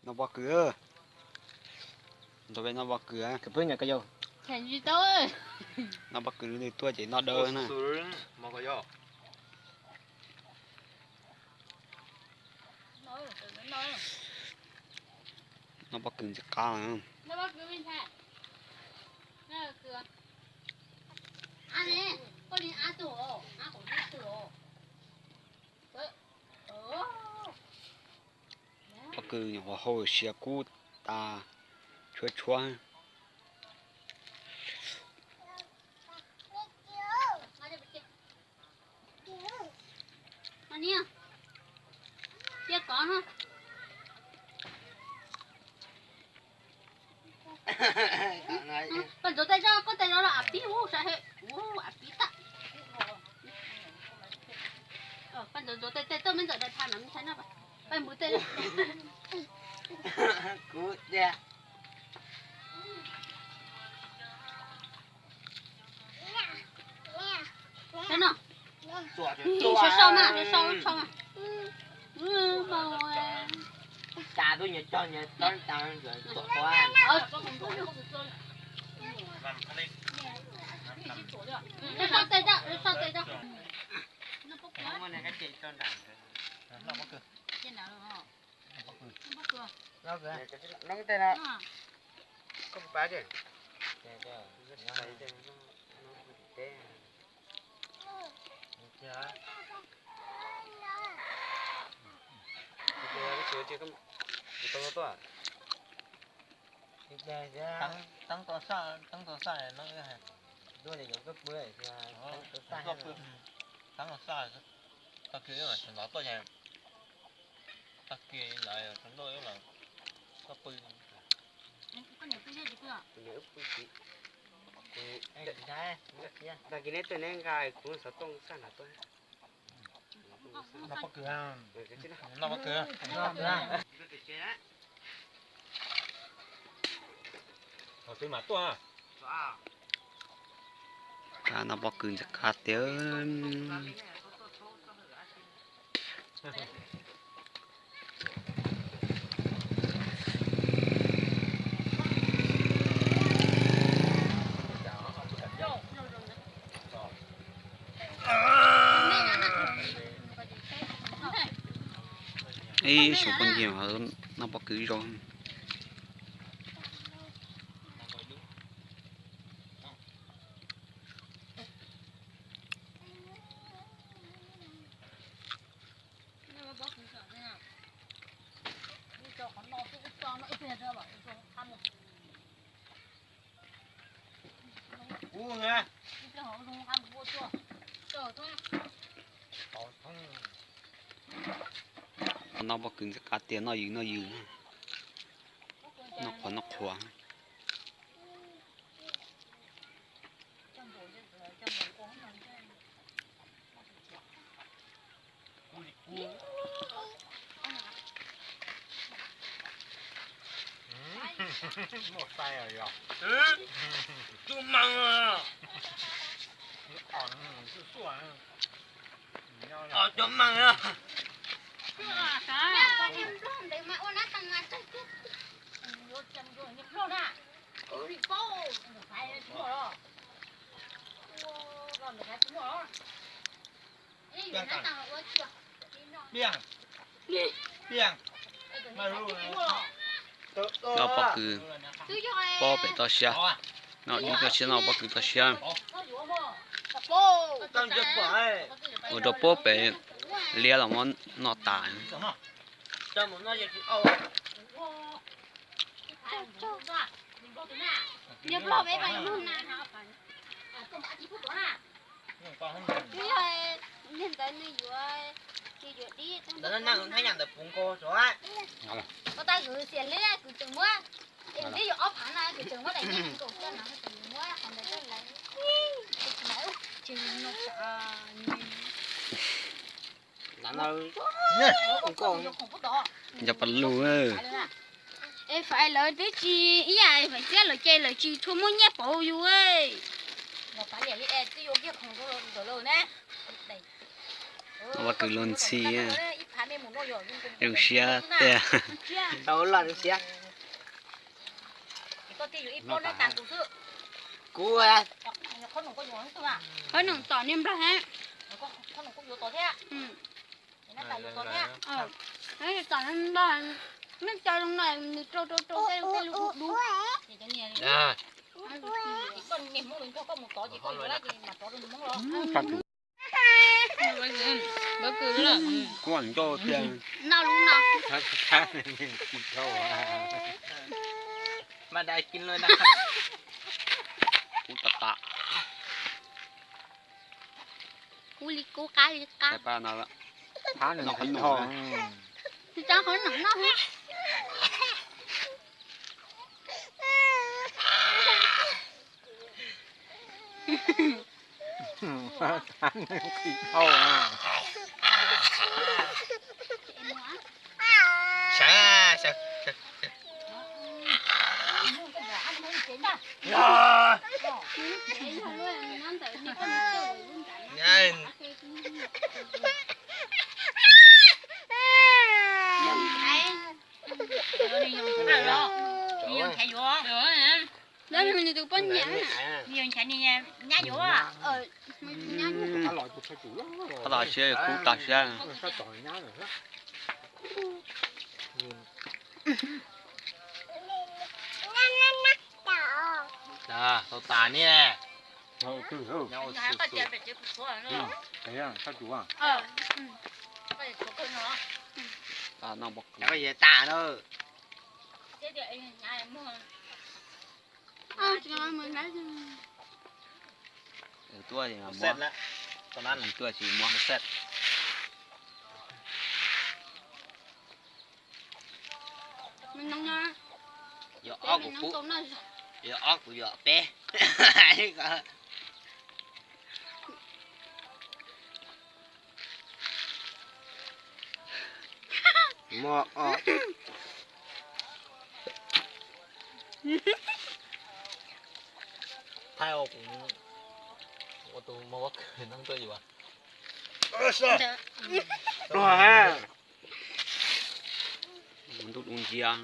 Noj pob kws, nrog peb noj pob kws. Noj pob kws nws tuaj ces noj dawb na. Noj pob kws ntxim qab. Pob kws nyuam qhuav hau siav kub tas, tshuab tshuab. Paj ntsuav tej zog, koj tej zog los av pib ub saib he, ub av pib tag. Paj ntsuav ntsuav tej tej tuaj me ntxawm daim phaj no me ntxhais no, paj mus tej. Kuv tias. Saib no. Sau sau na, sau sau na. Sau sau tej, sau tej. Tag kis lawv sawv ntxov tuaj ces, tag kis lawv sawv ntxov tuaj ces koj pw. Tag kis neb tuaj neb nqa kuv xov tooj saj nram tuaj. Noj pob kws, noj pob kws. Thaum twg mam tuaj? Noj pob kws ntxim qab tiag. Ib xyoo poj ntxoog noj pob kws zoo. Noj pob kws ntxim qab tiag, noj yws noj yws, noj qhuav noj qhuav. Muaj sai os yog. Tub meeg. Tub meeg. Noj pob kws, pob pem toj siab. Noj dib toj siab, noj pob kws toj siab. Ua rau pob pem liab los muab noj tas. Twb yog niag ntawd nws yuav, nws yuav dib, ntawd nws ntawd puv nkaus. Koj tab kwv xiam hleb kuv tseem muab, es hleb yuav ob phav no kuv tseem muab daim nyiaj nkaus coj no, kuv muab qhov ntawd coj lawm. Nco pas lug. Es fais lawv twb tsis ib yam fais thiab, lawv ces lawv tsis tshua muaj nyiaj pauv yus. Noj pob kws luag ntxhi. Zoo siab tiag. Tau los zoo siab. Kuv qhov noom tom niag nplog thiab. Tom niag nplog, nej cov zoo no nws rau rau rau tej lub dub dub. Kuv ncauj tiag. Noj lub no. Mas da kin lawm na. Kuv tas tas. Kub li kub qab li qab. Tab no, tab no qhov no, tab qhov no noj. Tab no qhib dhau na. Sawv, sawv, sawv. Qhov los siab kub tas siab. Tau tas ne. Koj yeej tas na. Tuaj, tuaj tsis muab. Yog ob kuv, yog ob kuv yog peb. Muaj ob. Thaij ua kuv ua tus muaj pob kws no tuaj yuav. Ntuj dub nciab.